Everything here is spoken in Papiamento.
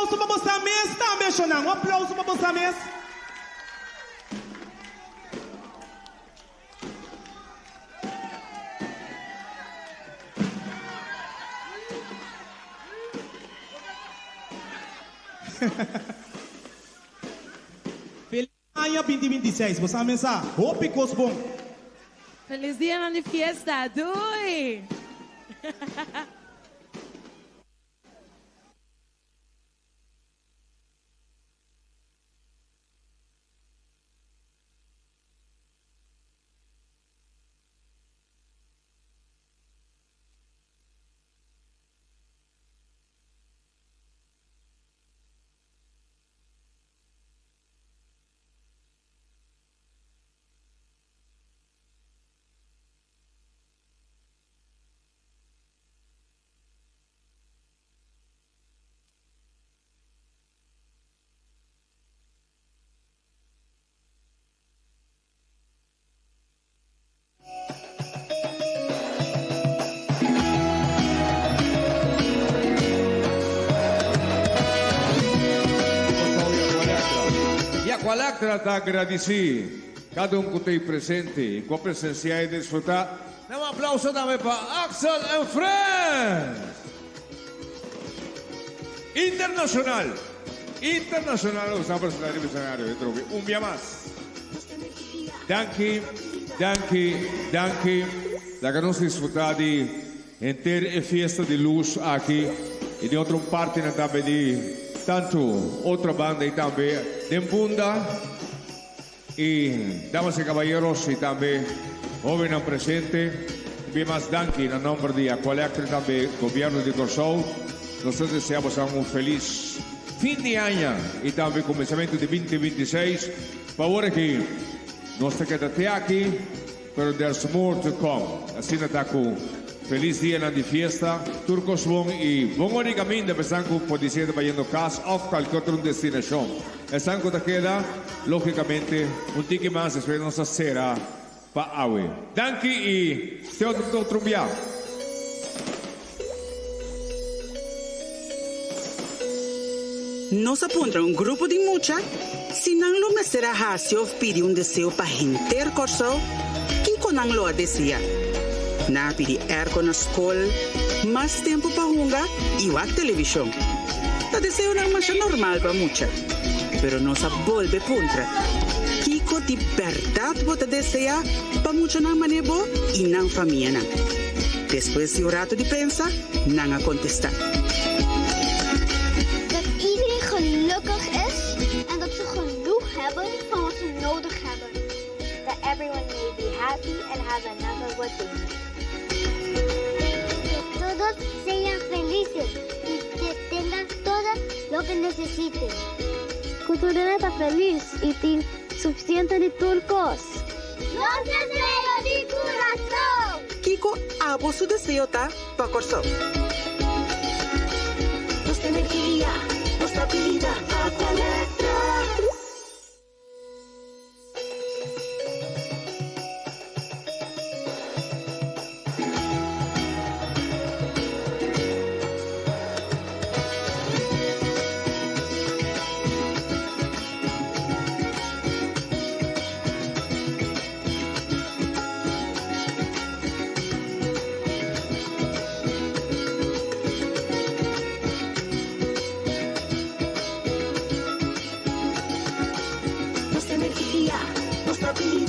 aplauso pa boso mes tambe, shonan. Un aplauso pa boso mes. Feliz aña 2026. Boso mes sa, hopi kos bon. Feliz dianan di fiesta. Doei! Y Aqualectra ta agradeci cada un cu ta presente y cu a presencia y disfruta. Un aplauso tambe pa Axel and Friends! Internacional! Internacional cu ta presenta riba escenario atrobe un bia mas. Danki, danki, danki. Laga nos disfruta di henter e fiesta di luz aki y di otro partinan tambe di tanto otro banda y tambe den Punda. Y damas y caballeros y tambe hobennan presente, un bia mas danki na nomber di Aqualectra y tambe Gobierno di Corsou. Nos ta desea boso un feliz fin di aña y tambe cuminsamento di 2026. Pa awor aki nos ta keda te aki, pero there's more to come. Asina ta cu feliz dianan di fiesta, tur cos bon y bon ora di caminda pa esnan cu por dicir ta bayendo cas of cualkier otro destinacion. Esnan cu ta keda, logicamente, un tiki mas despues nos ta cera pa awe. Danki y te otro bia. Nos a puntra un grupo di mucha si nan lo mester a hasi of pidi un deseo pa henter Kòrsou, kiko nan lo a deseá. Nan a pidi èrko na skol, mas tempu pa hunga i wak televishon. Ta deseonan masha normal pa mucha. Pero nos a bolbe puntra, Kiko di bèrdat bo ta deseá pa muchanan manera bo i nan famianan? Despues di un ratu di pensa, nan a kontestá. Dat iedereen gelukkig is en dat ze genoeg hebben van wat ze nodig hebben. That everyone may be happy and have enough of what they need. Que todos sean felices y que tengan todo lo que necesiten. Ku tur hende ta felis i tin sufisiente di tur kos. Nos deseo di kurason! Kiko abo su deseo ta pa Kòrsou? Nos ta energia, nos ta bida, Aqualectra. Nos ta energia, nos ta bida.